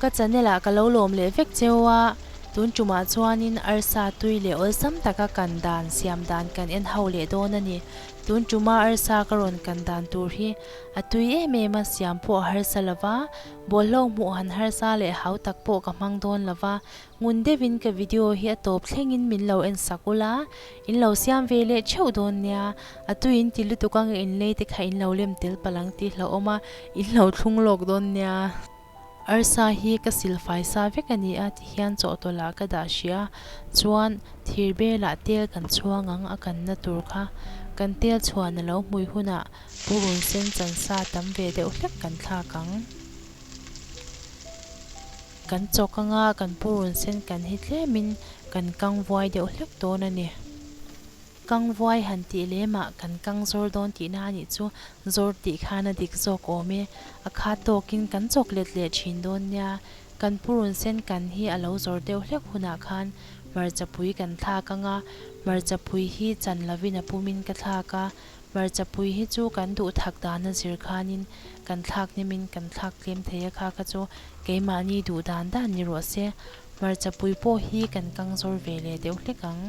Ka channel ah ka lo lawm leh vek cheu a, tun tumah chuanin arsa tui leh awlsam taka kan dan siam dan kan en ho leh dawn a ni. Tun tuma arsa ka rawn kan dan tur hi a tui em em a, siam pawh a harsa lova, bawlhhlawh hmuh han harsa leh hau tak pawh ka hmang dawn lova, Ngun deuhin ka video hi a tawp thlengin min lo en sak ula, in lo siam ve leh theuh dawn nia. A tui in ti lutuk anga in lei te kha in lo lem tel palh ang tih hlauhawm a, in lo thlung lawk dawn nia. Arsa hi ka silfai sa vek a ni a ti hian chawhtawlh ah ka dah hrih a, chuan thir belah tel kan chhuang ang a kanna tur kha. Kan tel chhuan a lo hmui hunah purun sen chan sa tam ve deuh hlek kan thlak ang. Kan chawk anga kan purun sen kan hi tlemin kan kang vuai deuh hlek dawn a ni. Kang vuai han tih lemah kan kang zawr dawn tihna a nih chu zawr tih khan a dik zawk awm e. A khat tawkin kan chawk let leh thin dawn nia. Kan purun sen kan hi a lo zawr deuh hlek hunah khan hmarcha pui kan thlak anga hmarcha pui hi chan lovin a pumin ka thlak a. Hmarcha pui hi chu kan duh thak dan a zir khanin kan thlak hnimin kan thlak tlem thei a kha kha chu keimahni duh dan dan ni rawh se. Hmarcha pui pawh hi kan kang zawr ve leh deuh hlek ang.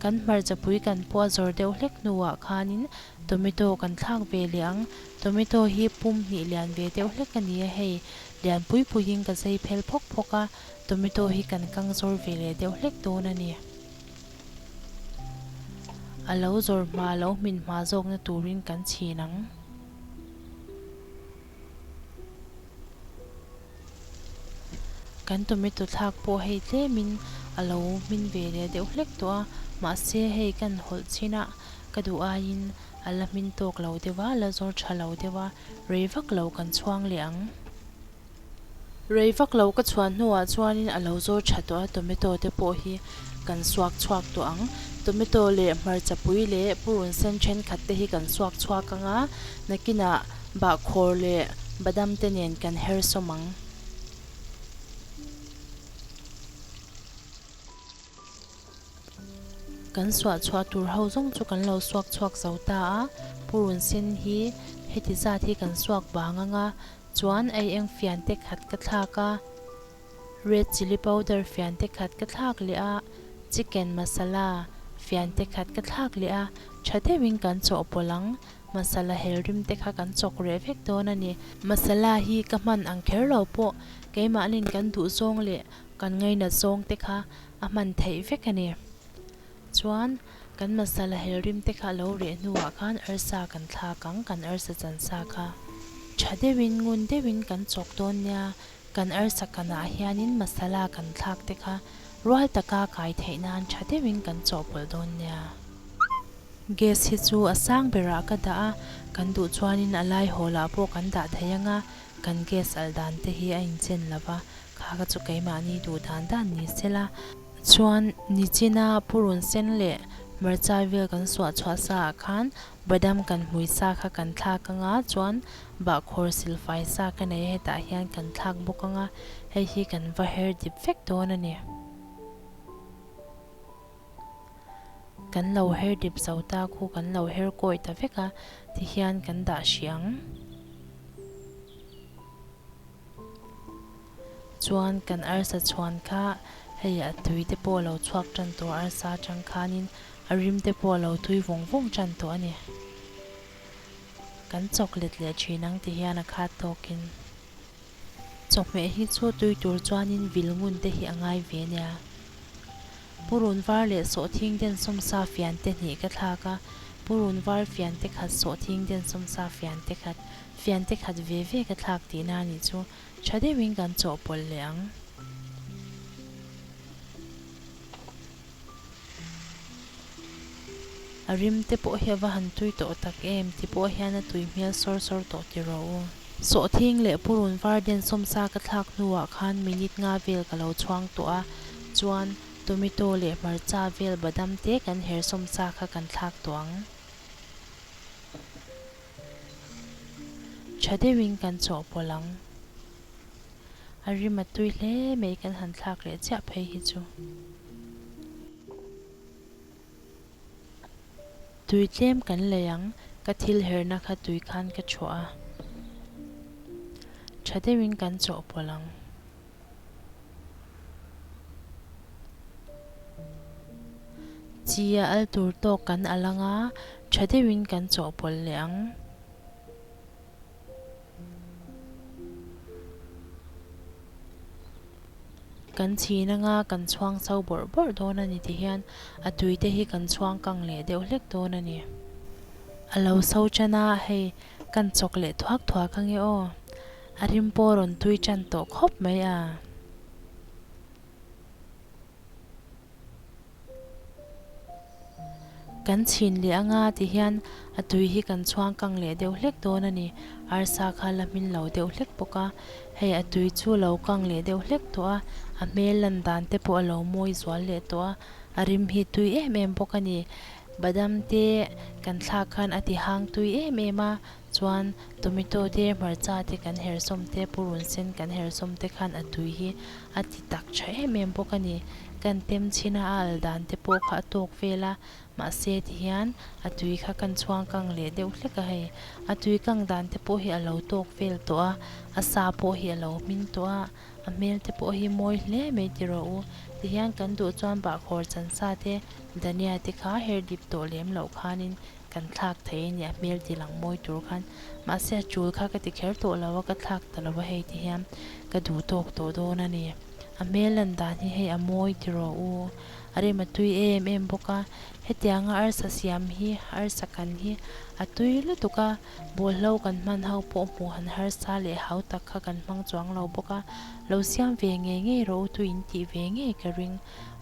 Kan hmarcha pui kan pawh a zawr deuh hlek hnuah khanin tomato kan thlak ve leh ang. Tomato hi pum hnih lian ve deuh hlek a ni a hei. Lian pui puiin ka zai phel phawk phawk a, tomato hi kan kang zawr ve leh deuh hlek dawn a ni. A lo zawr hma lo hmin hma zawkna turin kan chhin ang. Kan tomato thlak pawh hei tlemin a lo hmin ve leh deuh hlek tawh a, mahse hei kan hawlh chin a, ka duh aiin a la hmin tawk lo deuh a, la zawr tha lo deuh a, rei vak lo kan chhuang leh ang. Rei vak lo ka chhuan hnuah chuanin a lo zawr tha tawh a, tomato te pawh hi kan suak chhuak tawh ang. Tomato leh hmarcha pui leh purun sen thenkhat te hi kan suak chhuak ang a, nakinah bahkhawr leh badam te nen kan her sawm ang. Kan suah chhuah tur ho zawng chu kan lo suak chhuak zo ta a, purun sen hi heti zat hi kan suak bang ang a, Chuan ei eng fian te khat ka thlak a, red chilli powder fian te khat ka thlak leh a, chicken masala fian te khat ka thlak leh a, tha deuhin kan chawhpawlh ang, masala hel rim te kha kan chawk reh vek dawn a ni. Masala hi ka hman ang kher lo pawh keimahnin kan duh zawng leh kan ngainat zawng te kha a hman theih vek a ni. Chuan kan masala hel rim te kha a lo reh hnuah khan arsa kan thlak ang, kan arsa chan sa kha tha deuhin ngun deuhin kan chawk dawn nia, kan arsa kanah hianin masala kan thlak te kha rual taka kai theih nan tha deuhin kan chawhpawlh dawn nia. Gas hi chu a sang berah ka dah a, kan duh chuanin a lai hawlah pawh kan dah thei ang a, kan gas alh dan te hi a inchen lova, kha kha chu keimahni duh dan dan ni sela. Chuan nichina purun sen leh hmarcha vel kan suah chhuah sa ah khan badam kan hmui sa kha kan thlak anga chuan bahkhawr silfai sa ka nei a hetah hian kan thlak bawk anga hei hi kan va her dip vek dawn a ni. Kan lo her dip zo ta khu kan lo her kawi ta vek a tihian kan dah hrih ang. Chuan kan arsa chhuan kha hei a tui te pawh a lo chhuak tan tawh a, arsa atang khanin a rim te pawh a lo tui vawng vawng tan tawh a ni. Kan chawk let leh thin ang ti hian a khat tawkin chawhmeh hi chu tui tur chuanin vil ngun te hi a ngai ve nia. Purun var leh sawhthing den sawmsa fian te hnih ka thlak a, purun var fian te khat sawhthing den sawmsa fian te khat Fian te khat ve ve ka thlak tihna a nih chu tha deuhin kan chawhpawlh leh ang. A rim te pawh hi a va han tui tawh tak em ti pawh hian a tui hmel sawr sawr tawh ti rawh u. Sawhthing leh purun var den sawmsa ka thlak hnuah khan minute nga vel ka lo chhuang tawh a, chuan tomato leh hmarcha vel badam te kan her sawmsa kha kan thlak tawh ang. Tha deuhin kan chawhpawlh ang. A rim a tui hle mai kan han thlak leh chiah phei hi chu. Tui tlem kan lei ang, ka thil herna kha tui khan ka chhuah a. Tha deuhin kan chawhpawlh ang. Chi a al tur tawk kan al anga tha deuhin kan chawhpawlh leh ang. Kan chhin anga kan chhuang chho bawrh bawrh dawn a ni ti hian a tui te hi kan chhuang kang leh deuh hlek dawn a ni. A lo so tan a, hei kan chawk leh thuak thuak ange aw. A rim pawh rawn tui tan tawh khawp mai a. Kan chhin leh anga ti hian a tui hi kan chhuang kang leh deuh hlek dawn a ni. Arsa kha la hmin lo deuh hlek bawk a, hei a tui chu lo kang leh deuh hlek tawh a, a hmel lan dan te pawh a lo mawi zual leh tawh a, a rim hi tui em em bawk a ni. Badam te kan thlak khan a ti hang tui em em a, chuan tomato te hmarcha te kan hersawm te purun sen kan hersawm te khan a tui hi a ti tak tha em em bawk a ni. Kan tem chhin a, a al dan te pawh kha a tawk vel a, mahse tihian a tui kha kan chhuang kang leh deuh hlek a hei. A tui kang dan te pawh hi a lo tawk vel tawh a, a sa pawh hi a lo hmin tawh a, a hmel te pawh hi mawi hle mai ti rawh u. Tihian kan duh chuan bahkhawr chansa te, dhania te kha her dip tawh lem loh khanin kan thlak thei a ni, a hmel ti lang mawi tur khan. Mahse a chul kha ka ti kher tawh lo a, ka thlak ta lo a hei ti hian ka duh tawk tawh dawn a ni. A hmel lan dan hi hei a mawi ti rawh u. A rem a tui em em bawk a, hetianga arsa siam hi, arsa kan hi a tui lutuk a, bawlhlo kan hman ho pawh hmuh han harsa leh hau tak kha kan hmang chuang lo bawk a, lo siam ve ngei ngei rawh u tui in tih ve ngei ka ring.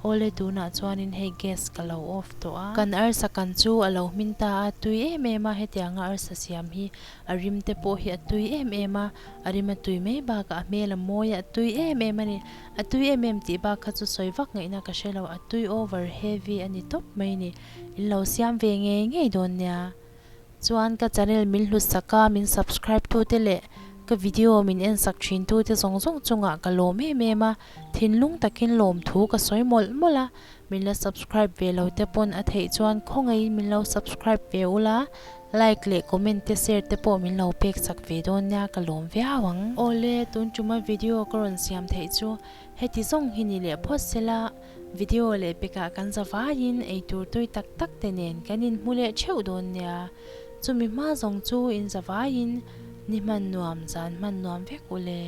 Awle tunah chuanin hei gas ka lo off tawh a. Kan arsa kan chu a lo hmin ta a, tui em em a, hetianga arsa siam hi a rim te pawh hi a tui em em a, a rim a tui mai bakah a hmel a mawi a, a tui em em a ni. A tui em em tih bak kha chu sawi vak ngaihna ka hre lo, a tui over heavy a ni tawp mai ni. In lo siam ve ngei ngei dawn nia. Chuan ka channel min hlut sak a, min subscribe tu te leh ka video min en sak thin tu te zawng zawng chungah ka lawm em em a, thinlung takin lawm thu ka sawi mawlh mawlh a, min la subscribe ve lo te pawn a theih chuan khawngaihin min lo subscribe ve ula, like leh comment te share te pawh min lo pek sak ve dawn nia ka lawm viau ang. Awle, tun tuma video ka rawn siam theih chu heti zawng hi ni leh phawt sela. Video leh pekah kan za vaiin eitur tui tak tak te nen kan inhmu leh theuh dawn nia. Chumi hma zawng chu in za vaiin ni hman nuam zan hman nuam vek u le.